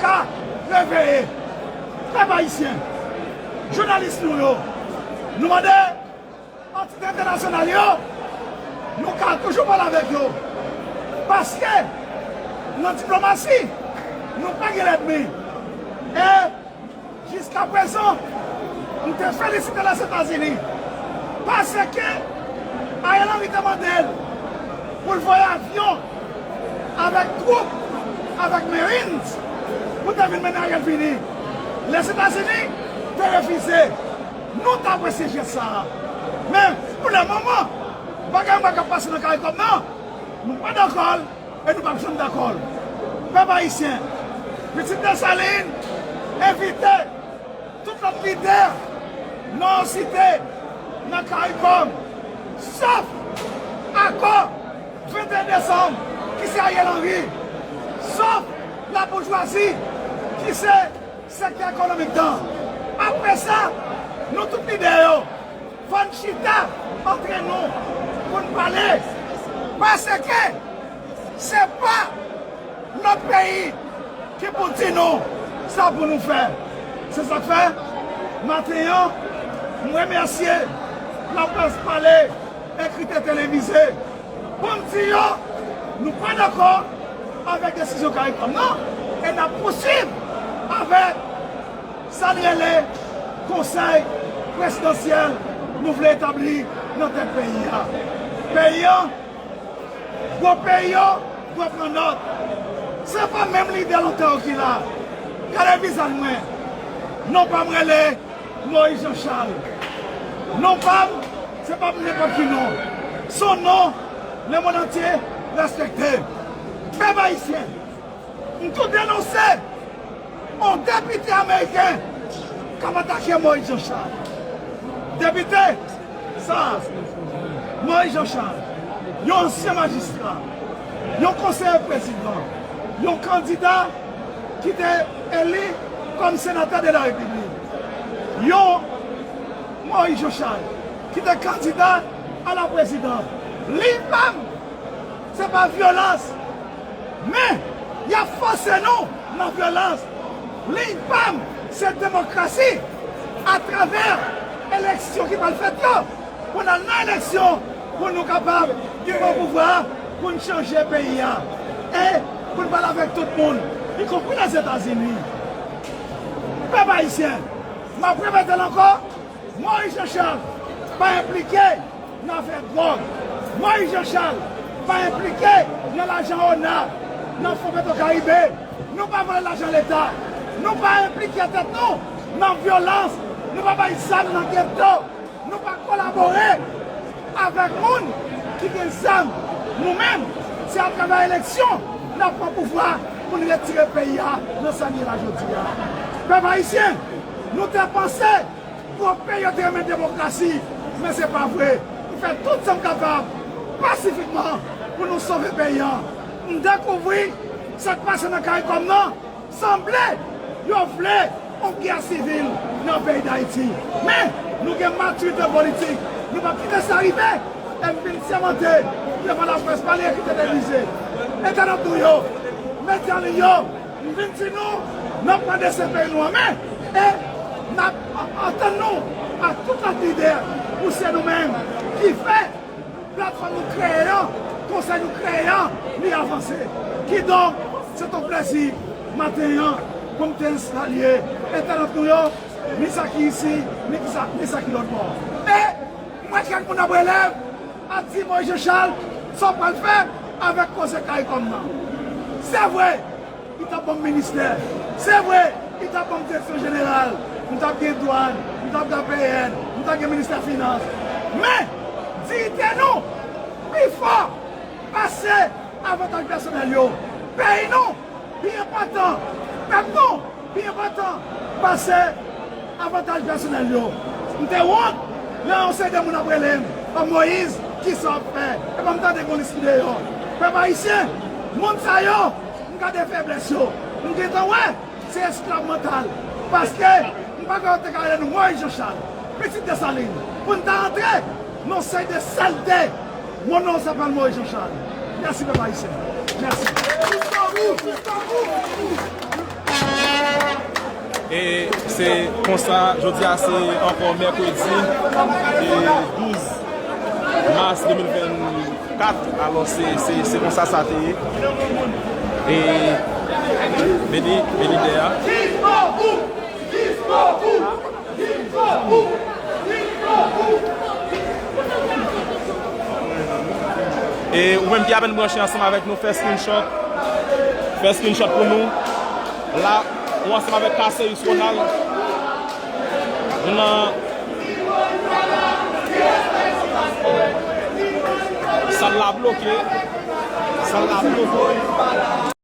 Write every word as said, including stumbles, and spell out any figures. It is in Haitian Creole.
ka reveye. Pèp ayisyen, jounalis nou yo, nou mande antite entènasyonal yo, nou ka toujou pale avèk yo. Paske nan diplomasi, nou pa gen lènmi. E jiskaprezan, m te felisite Lèzetazini paske Ariel Henry te mande l pou l voye avyon avèk twoup, avèk Marines, pou te vin mennen Ariel vini. Lèzetazini te refize. Nou t apresye jès sa a. Men, pou le moman, bagay mwen k ap pase nan Karikòm nan, nou pa dakò l e nou p ap janm dakò l. Pèp ayisyen, Pitit Desalin envite tout lòt lidè nan site nan Karikòm, sòf akò venteyen desanm ki se Ariel Henry, sòf laboujwazi ki se sektè ekonomik tan. Apre sa, nou tout lidè yo, fò n chita antre nou pou n pale. Paske se pa lòt peyi ki pou di nou sa pou nou fè. Se sa k fè, maten an, m remèsye laprès pale, ekrite, televize, pou m di yo, nou pa dakò avèk desizyon Karikòm nan, e n ap pouswiv avèk sa n rele konsèy prezidansyèl nou vle etabli nan tèt peyi a. Peyi an, gwo peyi yo dwe pran nòt. Se pa menm lidè lontan yo ki la. Gade vizaj mwen. Non pa m rele Moïse Jean Charles. Non pa m, se pa nenpòt ki non. Se yon non lemonn antye respekte. Pèp ayisyen, m tou denonse yon depite ameriken k ap atake Moïse Jean Charles. Depite sa, Moïse Jean Charles, yon ansyen majistra, yon konseye prezidan, yon kandida ki te eli kòm senatè de la repiblik, yon Moïse Jean Charles ki te kandida a la prezidans. Liy pa m, se pa vyolans. Men, y ap fòse nou nan vyolans. Liy pa m, se demokrasi atravè eleksyon ki pral fèt yo. Pou n al nan eleksyon, pou nou kapab rive o pouvwa, pou n chanje peyi a. E pou n pale avèk tout moun, ikonpri Lèzetazini. Pèp ayisyen, m ap repete l ankò, Moïse Jean Charles pa enplike nan afè dwòg. Moïse Jean Charles pa enplike nan lajan ona, nan fon Petwokaribe. Nou pa vòlè lajan leta. Nou pa enplike tèt nou nan vyolans. Nou pa bay zam nan geto. Nou pa kolabore avèk moun ki gen zam. Nou menm, se atravè eleksyon n ap pran pouvwa pou n retire peyi a nan sa n ye la jodi a. Pèp ayisyen, nou te panse gwo peyi yo te renmen demokrasi, men se pa vre. M fè tout sa m kapab pasifikman pou nou sove peyi an. M dekouvri sa k pase nan Karikòm nan. Sanble yo vle yon gè sivil nan peyi Dayiti. Men, nou gen matirite politik. Nou p ap kite sa rive. E m vin sèmante devan laprès, pale, ekrite, televize, entènot nou yo, medya an liy yo, m vin di nou, n ap pran desten peyi nou an men, e n ap antann nou ak tout lòt lidè pou se nou menm ki fè platfòm nou kreye an, konsèy nou kreye an, li avanse. Kidonk, se t on plezi maten an pou m te salye entènot nou yo, ni sa ki isi, ni ki sa, ni sa ki lòt bò. E m wè kèk moun ap rele m, ap di, Moïse Jean Charles, sa w pral fè avèk koze Karikòm nan? Se vre, li t ap ban m ministè. Se vre, li t ap ban m direksyon jeneral. M t ap gen dwàn, m t ap gen A P N, m t ap gen ministè finans. Men, diyite nou pi fò pase avantaj pèsonèl yo. Peyi nou pi enpòtan. Pèp nou pi enpòtan pase avantaj pèsonèl yo. M te wont lè yon seri de moun ap rele m, "Ò, Moïse, kisa w ap fè?" Epa m tande gon lis ki deyò. Pèp ayisyen, moun sa yo, m gade feblès yo. M gentan wè se esklav mantal. Paske m pa kwè yo te ka rele nou Moïse Jean Charles, Pitit Desalin, pou n ta antre nan sèy de sèlte. Mon non se pa Moïse Jean Charles. Mèsi, pèp ayisyen. Mèsi. Jiska bout, jiska bout. E se konsa, jodi a se ankò mèkredi, e douz mas de mil vennkat, alò se, se, se konsa sa te ye. E Beni, Beni Dè a. E ou menm ki apèn branche ansanm avèk nou, fè screenshot. Fè screenshot pou nou. La, ou ansanm avèk Cassius Ronald. Nou nan sal la bloke. Sal la bloke.